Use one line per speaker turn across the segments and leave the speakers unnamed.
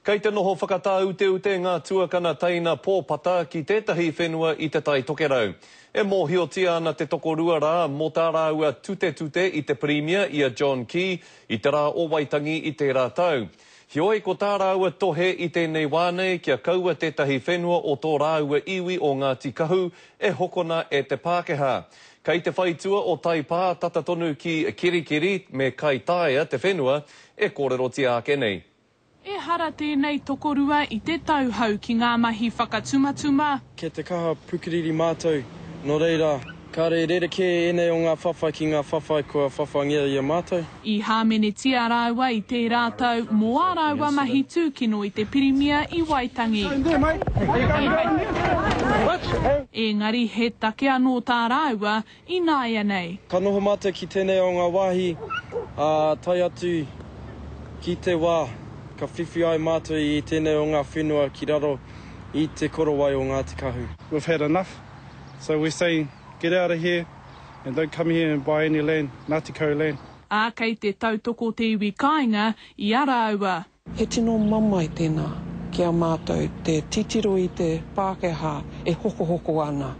Kei te noho whakatāuteute ngā tuakana teina Pōpata ki tētahi whenua i Te Tai Tokerau. E mōhiotia ana te tokorua rā mō tā rāua tutetute i te Pirimia i a John Key i te rā o Waitangi i tērā tau. Heoi, ko tā rāua tohe i tēnei wā nei kia kaua tētahi whenua o tō rāua iwi o Ngāti Kahu e hokona e te Pākehā. Kei te whaitua o Taipā tata tonu ki Kerikeri me Kaitaia te whenua e kōrerotia ake nei.
Ehara tēnei tokorua i te tauhou ki ngā mahi whakatumatuma.
Kei te kaha pukuriri mātou, nō reira, kāre i rerekē ēnei o ngā whawhai ki ngā whawhai kua whawhangia i a mātou.
I hāmenetia rāua i tērā tau mō ā rāua mahi tūkino i te Pirimia i Waitangi. Engari he take anō tā rāua Ināianei.
Ka noho mātou ki tēnei o ngā wāhi, ā, tae atu ki te wā ka whiwhi ai mātou i tēnei o ngā whenua ki raro i te korowai o Ngāti Kahu.
We've had enough, so we're saying get out of here and don't come here and buy any land, Ngāti Kahu land.
Ā, kei te tautoko te iwi kāinga i a rāua.
He tino mamae tēnā ki a mātou te titiro i te Pākehā e hokohoko ana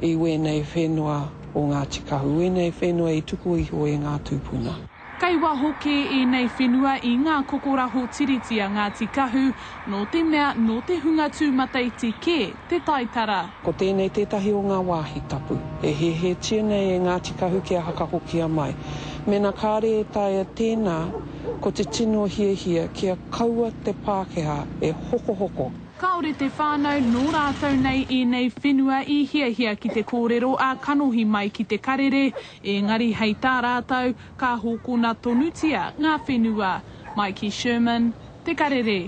i wēnei whenua o Ngāti Kahu, wēnei whenua i tuku iho e ngā tūpuna.
Kei waho kē ēnei whenua i ngā kokoraho tiriti a Ngāti Kahu, nō te mea nō te hunga tūmataiti kē te taitara.
Ko tēnei tētahi o ngā wāhi tapu e hiahiatia nei e Ngāti Kahu kia hakahokia mai. Mēnā kāre e taea tēnā, Ko te tino hiahia kia kaua te Pākehā e hokohoko.
Kāore te whānau nō rātou nei ēnei whenua i hiahia ki te kōrero ā-kanohi mai ki Te Karere, ēngari hei tā rātou, ka hokona tonutia ngā whenua. Maiki Sherman, Te Karere.